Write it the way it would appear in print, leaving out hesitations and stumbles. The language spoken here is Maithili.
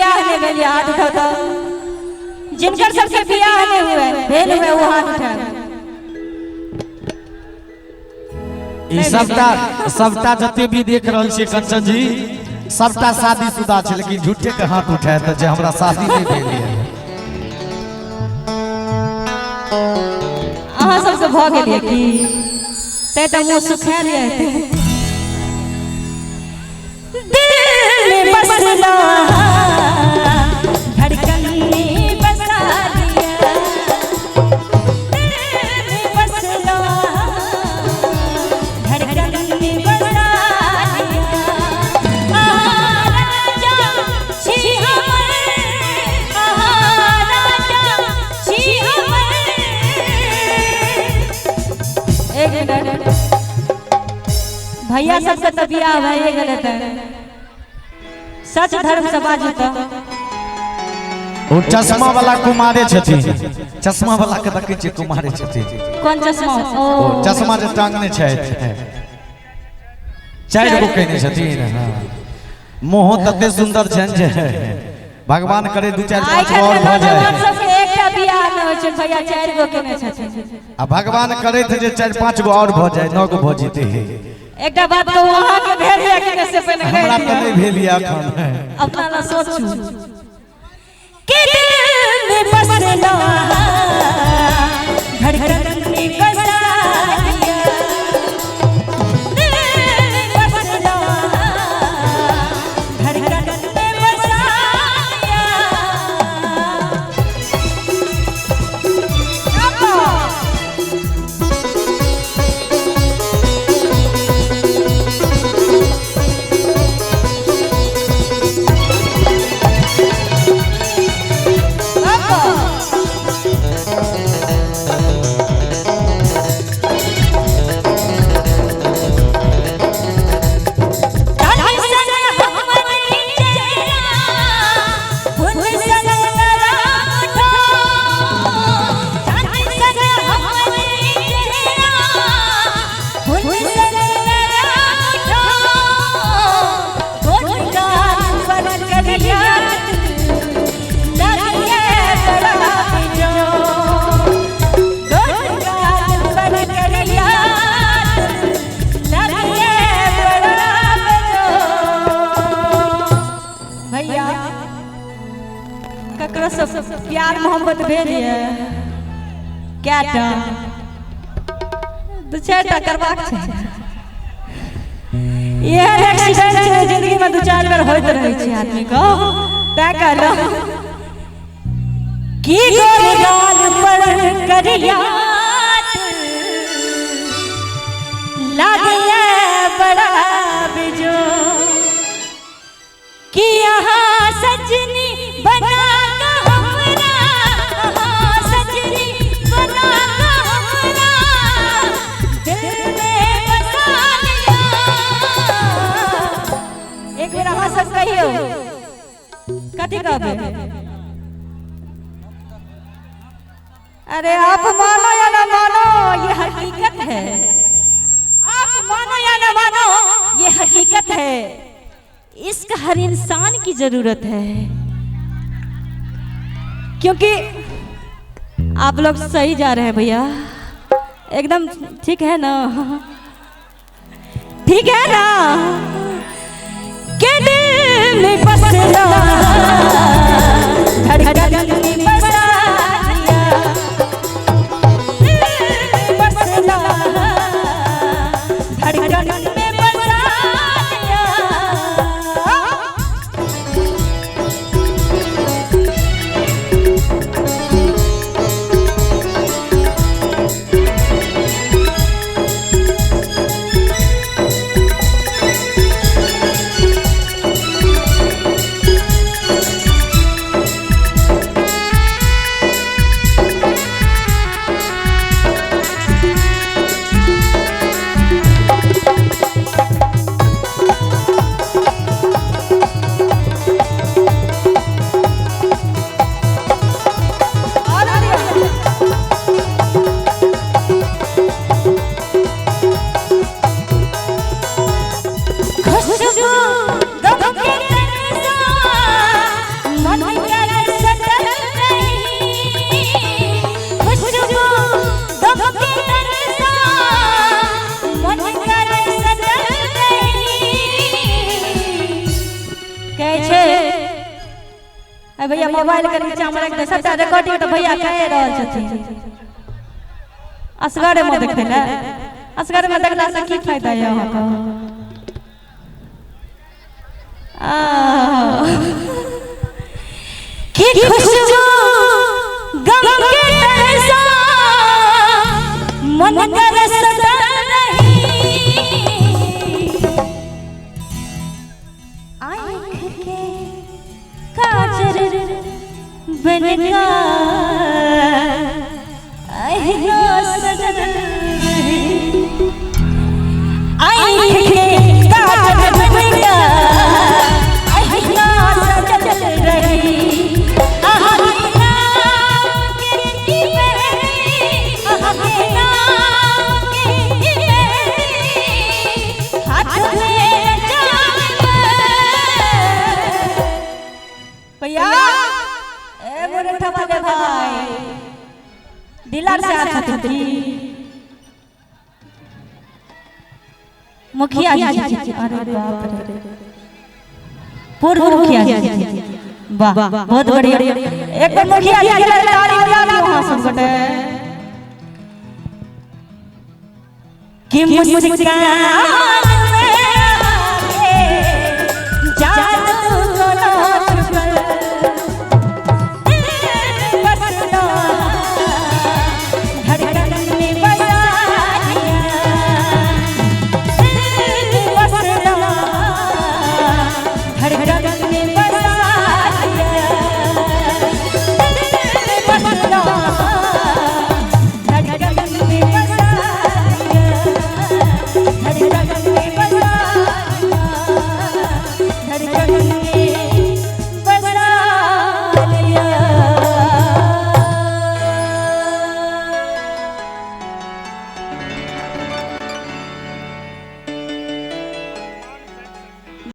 बियाह नहीं भेल ये हाथ उठाओ तो। जिनकर सबके बियाह नहीं हुए भेल हुए वो हाथ उठाओ। ई सबटा सबटा जते भी देख रहल छियै कंचन जी, सबटा शादीशुदा छै, लेकिन झूठे के हाथ उठायत जे हमरा शादी नहीं भेल ये। अहाँ सबके भऽ गेल ये की? तैं तऽ मुँह सुखायल ये। दिल में बसला धड़कन में बसा लिया, दिल में बसला धड़कन में बसा लिया। आहा राजा छी हमर, आहा राजा छी हमर। एक मिनट, भैया सबके तऽ बियाह भए गेलै तऽ सच धर्म से बाजू तऽ। ओ चश्मा वाला कुमारे छथिन, चश्मा वाला के देखै छियै कुमारे छथिन। कोन चश्मा? ओ ओ चश्मा जे टांगने छथि, 4 गो केने छथिन। हाँ। मुँहो तते सुंदर छनि जे भगवान करे 2 4 आइ 5 गो और भऽ काल्हि जाय। नौजवान सबके एकटा बियाह नहि होइ छै, भैया 4 गो केने छथिन। आ भगवान करैत जे 4 5 गो और भऽ जाय, 9 गो भऽ जेतै। एकटा बात कहू, अहाँके भेल या कि नहि से पहिने कहि हमरा तऽ दिअ। नहि भेल यऽ एखन। अपना ला सोचू कि दिल में बसला धड़कन में बसा लिया, दिल में बसला धड़कन में बसा लिया। भैया ककरो से प्यार मोहब्बत भेल ये? कएटा? 2 4 टा करबाक छै। एहन एक्सीडेंट छै जिंदगी में 2 4 बेर होइत रहै छै आदमी को, तैं कहलहुँ कि गोर गाल पर करियात लागे बड़ा बिजो, कि यहाँ सजनी बना के हमरा, सजनी बना के हमरा दिल में बसा लिया। एक बेर अहाँ सब कहियौ, कथी कहबै? अरे आप मानो या ना मानो ये हकीकत है, आप मानो या ना मानो ये हकीकत है, इश्क हर इंसान की जरूरत है। क्योंकि आप लोग सही जा रहे हैं भैया, एकदम ठीक है ना? ठीक है ना? के दिल में बसला धड़कन में बसा लिया, दिल में बसला धड़कन में बसा लिया। खुशबू गम के अरे भैया मोबाइल के नीचा में रख दे, सबटा रिकॉर्डिंग तो भैया कह रहल छथिन। असगरे में देखते ने, असगरे में देखला से की फायदा है अहाँके? की खुशबू गम के तरसा मन तरसता नहीं, आँख के काजर बनका अहिना सजल रही, आँख के काजर बनका अहिना सजल रही, अहाँ के नाम के मेहंदी, अहाँ के नाम के मेहंदी हाथ में जान। भैया ए मुरठा वाले भाई दिलार से आता थी मुखिया जी, अरे बाप रे, पूर्व मुखिया जी, वाह बहुत बढ़िया। एक बार मुखिया जी के लिए ताली बजा दियो वहां सब गोटे। कि मुस्कान